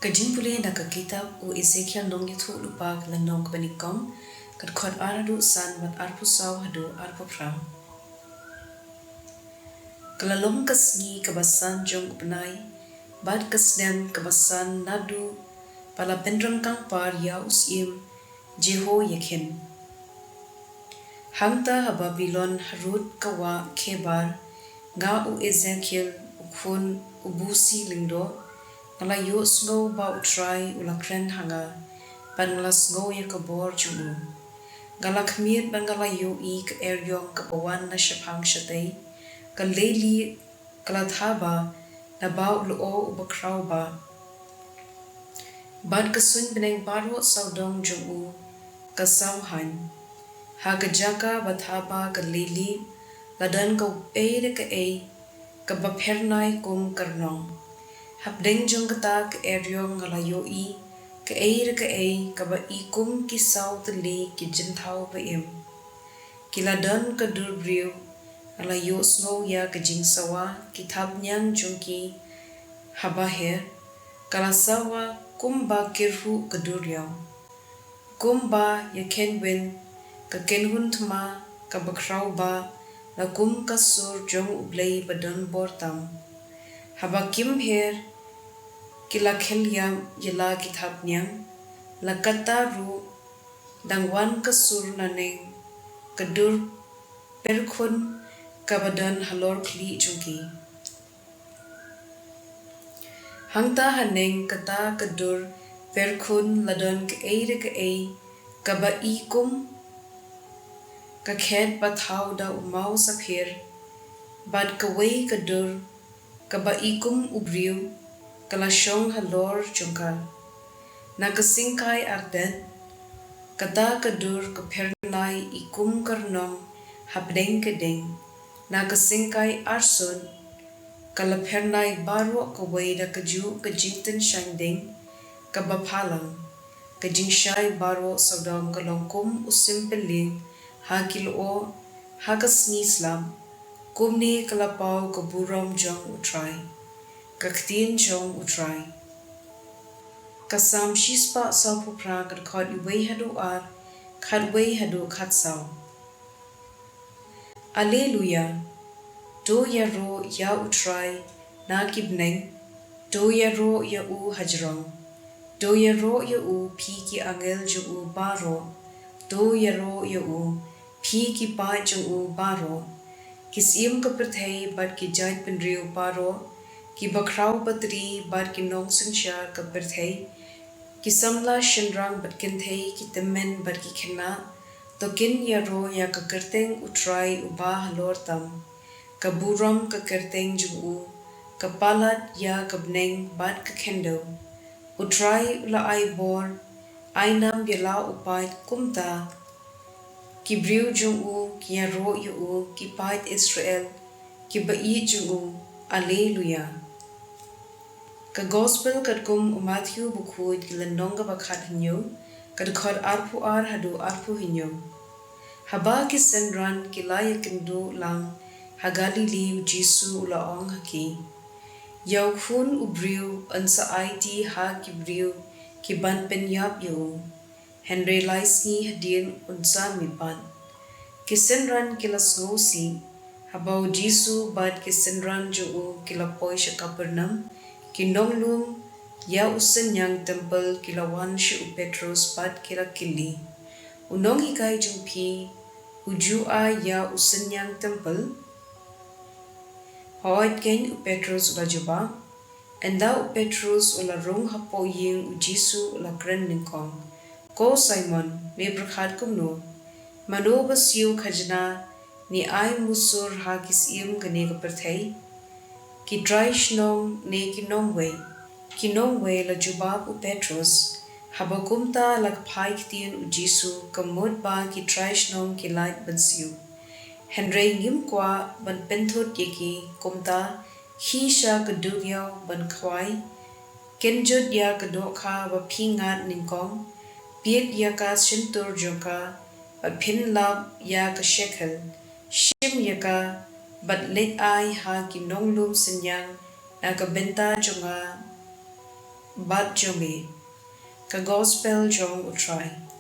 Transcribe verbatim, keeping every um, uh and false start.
Ka jingpule na ka kitab u Ezekiel nongïathuhlypa, ka lynnong kaba nyngkong, ka dkhot ar haduh san bad arphew saw haduh arphew phra. Ka la long ka sngi kaba san jong u bnai, bad ka snem kaba san naduh ba la pynryngkang par ïa u syiem Jehoiakin. Hangta ha Babilon, harud ka wah Kebar, nga u Ezekiel, u khun u Busi lyngdoh, nga la ïohsngew ba U Trai u la kren ha nga, bad nga la sngew ïa ka bor jong u. Nga la khmied bad nga la ïohi ka eriong kaba wan na shaphang shatei, ka leilieh, ka la thaba naba u lyoh uba khraw bha, bad ka suiñ bneng baroh sawdong jong u ka sawhaiñ. Ha ka jaka ba thaba ka leilieh la don kaei re kaei kaba phyrnai kum ka rnong. Hapdeng jong kata ka eriong nga la ïohi kaei re kaei kaba i kum ki saw tylli ki jingthaw ba im. Ki la don ka dur briew. Nga la ïohsngew ïa ka jingsawa ki thapniang jong ki ha baher, ka la sawa kumba kyrhuh ka duriaw. Kumba ïa kynwin ka kynhun thma kaba khraw bha, la kum ka sur jong U Blei ba don bor tam. Haba kim her ki la khel ïa la ki thapniang, la katta ruh dang wan ka sur naneng ka dur pyrkhun kaba don halor khlieh jong ki. Hangta haneng kata ka dur pyrkhun la don kaei re kaei kaba i kum ka khet ba thaw da u maw saphir, bad kawei ka dur kaba i kum u briew ka la shong halor jong ka. Na ka syngkai artet, kata ka dur ka phyrnai i kum ka rnong hapdeng ka ding. Na ka syngkai arsut, ka la phyrnai baroh kawei da kajuh ka jingtynshaiñ ding kaba phalang. Ka jingshai baroh sawdong ka long kum u sympylleng ha ki lyoh ha ka sngi slap. Kumne ka la paw ka burom jong U Trai. Ka ktien jong U Trai. Ka Salm shispah sawphew phra, ka dkhot uwei haduh ar, khatwei haduh khatsaw. Alleluia. To ïaroh ïa U Trai na ki bneng, to ïaroh ïa u hajrong. To ïaroh ïa u phi ki angel jong u baroh, to ïaroh ïa u phi ki paid jong u baroh. Ki syiem ka pyrthei bad ki jaitbynriew baroh, ki bakhraw batri bad ki nongsynshar ka pyrthei, ki samla shynrang bad kynthei, ki tymmen bad ki khynnah, to kin ïaroh ïa ka kyrteng U Trai uba halor tam. Ka burom ka kyrteng jong u, ka palat ïa ka bneng bad ka khyndew. U Trai u la ai bor, ai nam ïa la u paid kumta. Ki briew jong u ki ïaroh ïa u, ki paid Israel kiba ïeit jong u. Alleluia. Ka Gospel katkum u Mathaiw bakhuid, ka lynnong kaba khathynñiew, ka dkhot arphew ar haduh arphew hynñiew. Haba ki synran ki la ïakynduh lang ha Galili, U Jisu u la ong ha ki, Ïa U Khun U Briew yn sa aiti ha ki briew ki ban pynïap ïa u. Hynrei lai sngi hadien un sa mihpat. Ki synran ki la sngewsih. Haba U Jisu bad ki synran jong u ki la poi sha Kapernaum, ki nonglum ïa u synñiang templ ki la wan sha u Petros bad ki la kylli, U nonghikai jong phi u ju ai ïa u synñiang templ? Hooid keiñ, u Petros u la jubab. Ynda u Petros u la rung hapoh ïing, U Jisu u la kren nyngkong, Ko Simon, me pyrkhat kumno? Mano ba siew khajna ne ai musur ha ki syiem kane ka pyrthei? Ki trai shnong ne ki nongwei? Ki nongwei, la jubab u Petros. Haba kumta la kphai ktien U Jisu, Ka mut ba ki trai shnong ki lait ban siew. Hynrei ngim kwah ban pynthut ïa ki, kumta khie sha ka duriaw ban khwai. Kynjut ïa ka dohkha ba phi ngat nyngkong, pied ïa ka shyntur jong ka, bad phin lap ïa ka shekel. Shim ïa ka bad leit ai ha ki nonglum synñiang na ka bynta jong nga. bad jong me. Ka Gospel jong U Trai.